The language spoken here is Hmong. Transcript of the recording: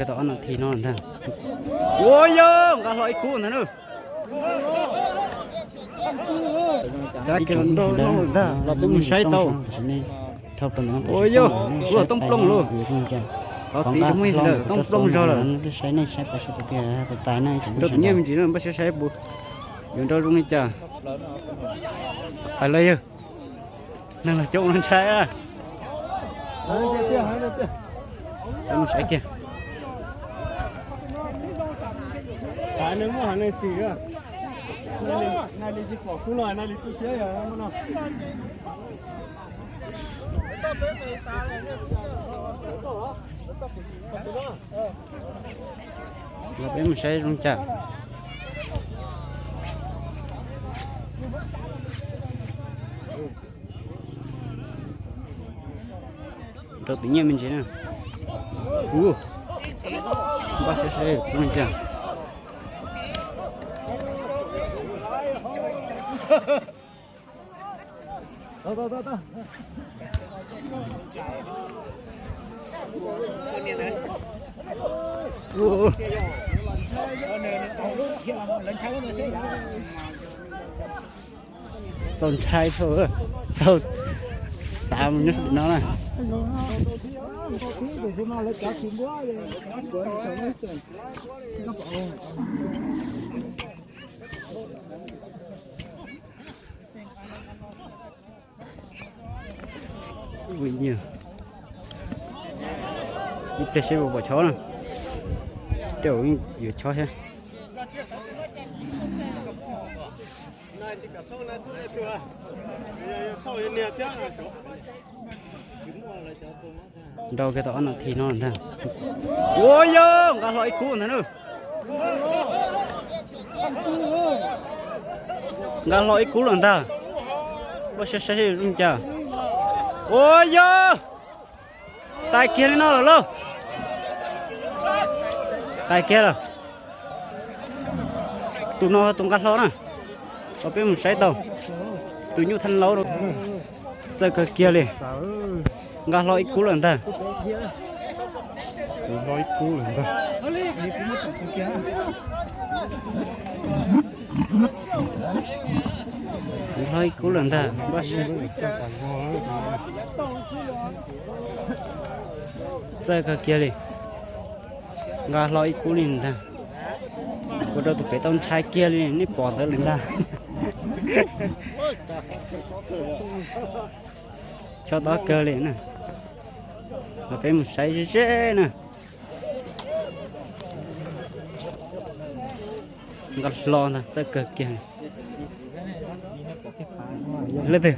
Tau ob no thi no ntag. Ua yog nqa hlo ib khub ntag na. Ib tsoom ntag los peb mus saib tau. Ua yog, ua toob plooj lauj. Qhov txiv rau muaj ntawm toob plooj zog lawm. Saib nej saib pab saib tus tiag tus tais na, rau tus nyiaj me ntsis na, npaj siab saib puas yuav nrau zoo li cas. Hais los yog neeg los coob no ntshai. Mus saib kiag. Los peb mus saib zoo cas. Rau tus nyiaj me ntsis na. Ua, npaj siab saib zoo cas. Txaus ntshai dhau, txaus xav mus nyob sab tim no na. Ib pliag seb puas pom chob na. Tej zaum yuav chob thiab. Nrau kiag tau ob no thi no ntag. Ua yog nqa hlo ib khub ntag na. Nqa hlo ib khub lawm ntag. Npaj siab saib zoo cas. Ua yog tais kiag li no lawm lauj. Tais kiag lawm. Tus no tus nqa hlo na. Los peb mus saib tau. Tus nyuj thaj laub txawj kawg kiag li. Nqa hlo ib khub lawm ntag. Tus hlo ib khub lawm ntag. Tus hlo ib khub lawm ntag. Txawj kawg kiag li. Nqa hlo ib khub li ntag. Ua rau tus pem tau ntshai kiag li, nej pom ntawd li ntag. Chob tob kawg li na. Los peb mus saib ze ze na. Nqa hlo ntag, txawj kawg kiag li. Leej twg?